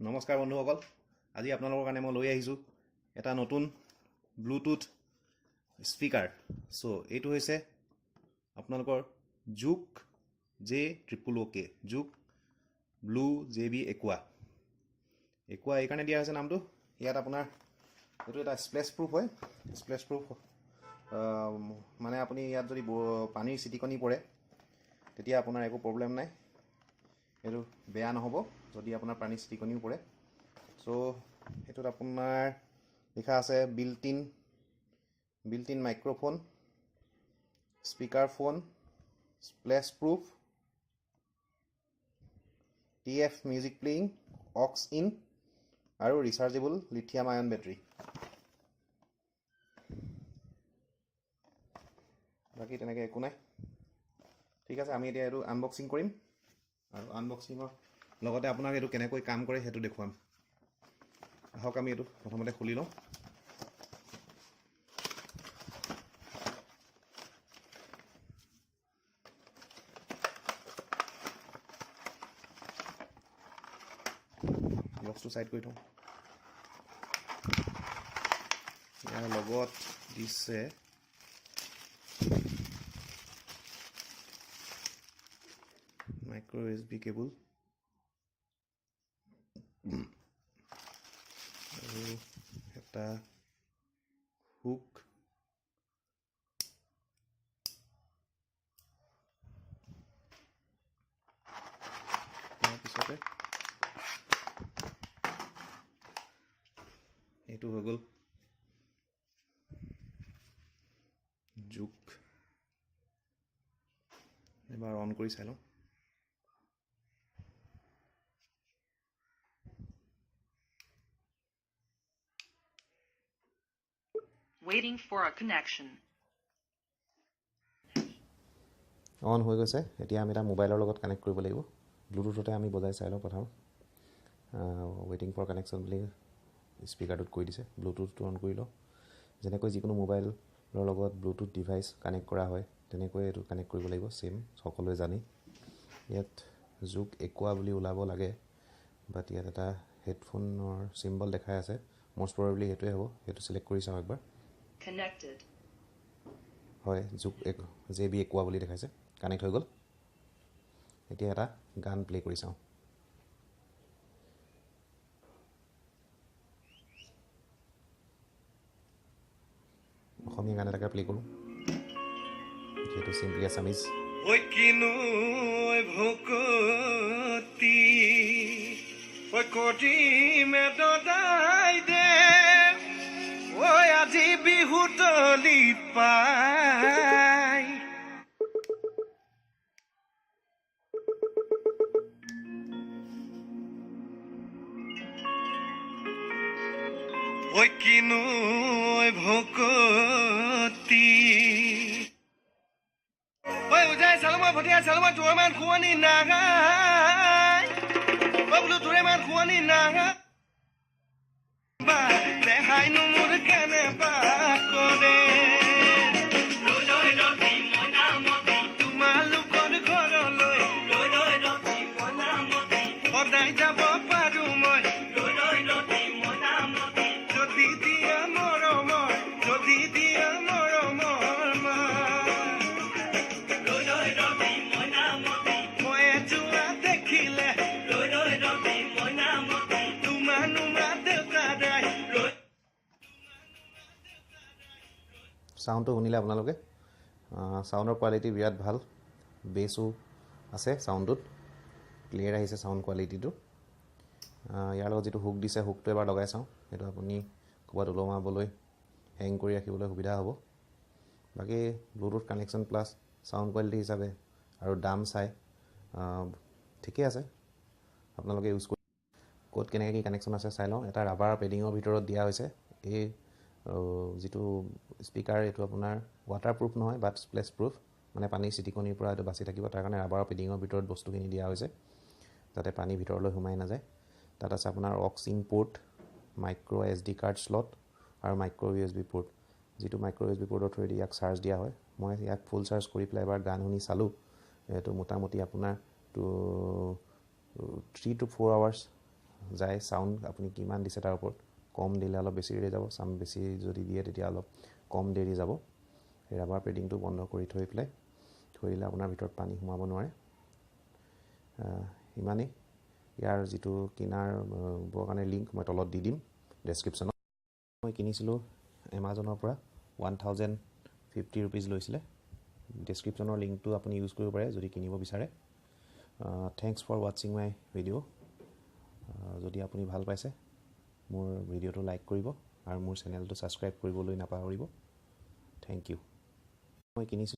নমস্কাৰ বন্ধুসকল, আজি আপোনালোকৰ কাৰণে মই লৈ আহিছোঁ এটা নতুন ব্লুটুথ স্পীকাৰ। চ' এইটো হৈছে আপোনালোকৰ জুক জে ট্ৰিপুল অ' কে, জুক ব্লু জে বি একোৱা। একোৱা এইকাৰণে দিয়া হৈছে নামটো, ইয়াত আপোনাৰ এইটো এটা স্প্লেছ প্ৰুফ হয়। স্প্লেছ প্ৰুফ মানে আপুনি ইয়াত যদি পানীৰ চিটিকনি পৰে তেতিয়া আপোনাৰ একো প্ৰব্লেম নাই, এইটো বেয়া নহ'ব যদি আপোনাৰ পানীৰ চিটিকনিও পৰে। চ' সেইটোত আপোনাৰ লিখা আছে built in microphone, speaker phone, splash proof, TF music playing, aux in আৰু ৰিচাৰ্জেবল লিথিয়াম আয়ন বেটাৰী। বাকী তেনেকৈ একো নাই। ঠিক আছে, আমি এতিয়া এইটো আনবক্সিং কৰিম আৰু আনবক্সিঙৰ লগতে আপোনাক এইটো কেনেকৈ কাম কৰে সেইটো দেখুৱাম। আহক আমি এইটো প্ৰথমতে খুলি লওঁ। বক্সটো ছাইড কৰি থওঁ। ইয়াৰ লগত দিছে মাইক্ৰ' এছ বি কেবুল আৰু এটা হুক, তাৰপিছতে এইটো হৈ গ'ল জুক। এবাৰ অন কৰি চাই লওঁ। Waiting for a connection. On হৈ গৈছে। এতিয়া আমি এটা মোবাইলৰ লগত কানেক্ট কৰিব লাগিব। ব্লুটুথতে আমি বজাই চাই লওঁ প্ৰথম। ৱেইটিং ফৰ কানেকশ্যন বুলি স্পীকাৰটোত কৈ দিছে। ব্লুটুথটো অন কৰি লওঁ। যেনেকৈ যিকোনো মোবাইলৰ লগত ব্লুটুথ ডিভাইচ কানেক্ট কৰা হয় তেনেকৈ এইটো কানেক্ট কৰিব লাগিব, ছেইম সকলোৱে জানেই। ইয়াত জুক একোৱা বুলি ওলাব লাগে, বাট ইয়াত এটা হেডফোনৰ চিম্বল দেখাই আছে, মষ্ট প্ৰবেবলি সেইটোৱে হ'ব। সেইটো চিলেক্ট কৰি চাওঁ একবাৰ। Connected. হয়, জুক এক জে বি একোৱা বুলি দেখাইছে, কানেক্ট হৈ গ'ল। এতিয়া এটা গান প্লে' কৰি চাওঁ। অসমীয়া গান এটাকে প্লে' কৰোঁ, যিহেতু চিম্পলি আছামিজ। ঐ কিনো ঐ ভকতি ঐ কৰিমে দদাই দে, ঐ আজি বিহু তলিত পাই। ঐ কিনো ঐ ভকতি ঐ উজাই চালো মই ভটিয়াই চালো মই তোৰ মান শুৱনি নাই, ঐ বোলো তোৰে মান শুৱনি নাই, দেহাইনো মোৰ কেনেবা কৰে। তোমালোকৰ ঘৰলৈ সদায় যাব পাৰো মই, যদি দিয়া মৰমৰ, যদি দিয়া মৰমৰ মা। মই যোৱা দেখিলে তোমাৰ নুমা দেউতাৰাই। চাউণ্ডটো শুনিলে আপোনালোকে, চাউণ্ডৰ কোৱালিটি বিৰাট ভাল, বেছো আছে চাউণ্ডটোত, ক্লিয়াৰ আহিছে চাউণ্ড কোৱালিটিটো। ইয়াৰ লগত যিটো হুক দিছে হুকটো এবাৰ লগাই চাওঁ। সেইটো আপুনি ক'ৰবাত ওলমাবলৈ, হেং কৰি ৰাখিবলৈ সুবিধা হ'ব। বাকী Bluetooth connection plus sound quality হিচাপে আৰু দাম চাই ঠিকেই আছে। আপোনালোকে ইউজ কৰি ক'ত কেনেকৈ কি কানেকশ্যন আছে চাই লওঁ। এটা ৰাবাৰ পেডিঙৰ ভিতৰত দিয়া হৈছে। এই যিটো স্পীকাৰ এইটো আপোনাৰ ৱাটাৰ প্ৰুফ নহয়, বাট স্প্লেছ প্ৰুফ, মানে পানীৰ চিটিকনিৰ পৰা এইটো বাচি থাকিব। তাৰ কাৰণে ৰাবাৰৰ পেডিঙৰ ভিতৰত বস্তুখিনি দিয়া হৈছে যাতে পানী ভিতৰলৈ সোমাই নাযায়। তাত আছে আপোনাৰ aux in port, micro' S D card slot আৰু micro' U S B port. যিটো মাইক্ৰ' ইউ এছ বি পৰ্টৰ থ্ৰুৱেদি ইয়াক চাৰ্জ দিয়া হয়। মই ইয়াক ফুল চাৰ্জ কৰি পেলাই এবাৰ গান শুনি চালোঁ। এইটো মোটামুটি আপোনাৰ 3 টু 4 আৱাৰ্ছ যায়। চাউণ্ড আপুনি কিমান দিছে তাৰ ওপৰত, কম দিলে অলপ বেছি দেৰি যাব, চাম বেছি যদি দিয়ে তেতিয়া অলপ কম দেৰি যাব। সেই ৰাবাৰ পেডিংটো বন্ধ কৰি থৈ পেলাই থৈ দিলে আপোনাৰ ভিতৰত পানী সোমাব নোৱাৰে। ইমানেই। ইয়াৰ যিটো কিনাৰ কাৰণে লিংক মই তলত দি দিম ডেছক্ৰিপশ্যনত। মই কিনিছিলোঁ এমাজনৰ পৰা, 1050 ৰুপিজ লৈছিলে। ডেছক্ৰিপশ্যনৰ লিংকটো আপুনি ইউজ কৰিব পাৰে যদি কিনিব বিচাৰে। Thanks for watching my video. যদি আপুনি ভাল পাইছে, মোৰ ভিডিঅ'টো লাইক কৰিব আৰু মোৰ চেনেলটো ছাবস্ক্ৰাইব কৰিবলৈ নাপাহৰিব। Thank you. মই কিনিছিলোঁ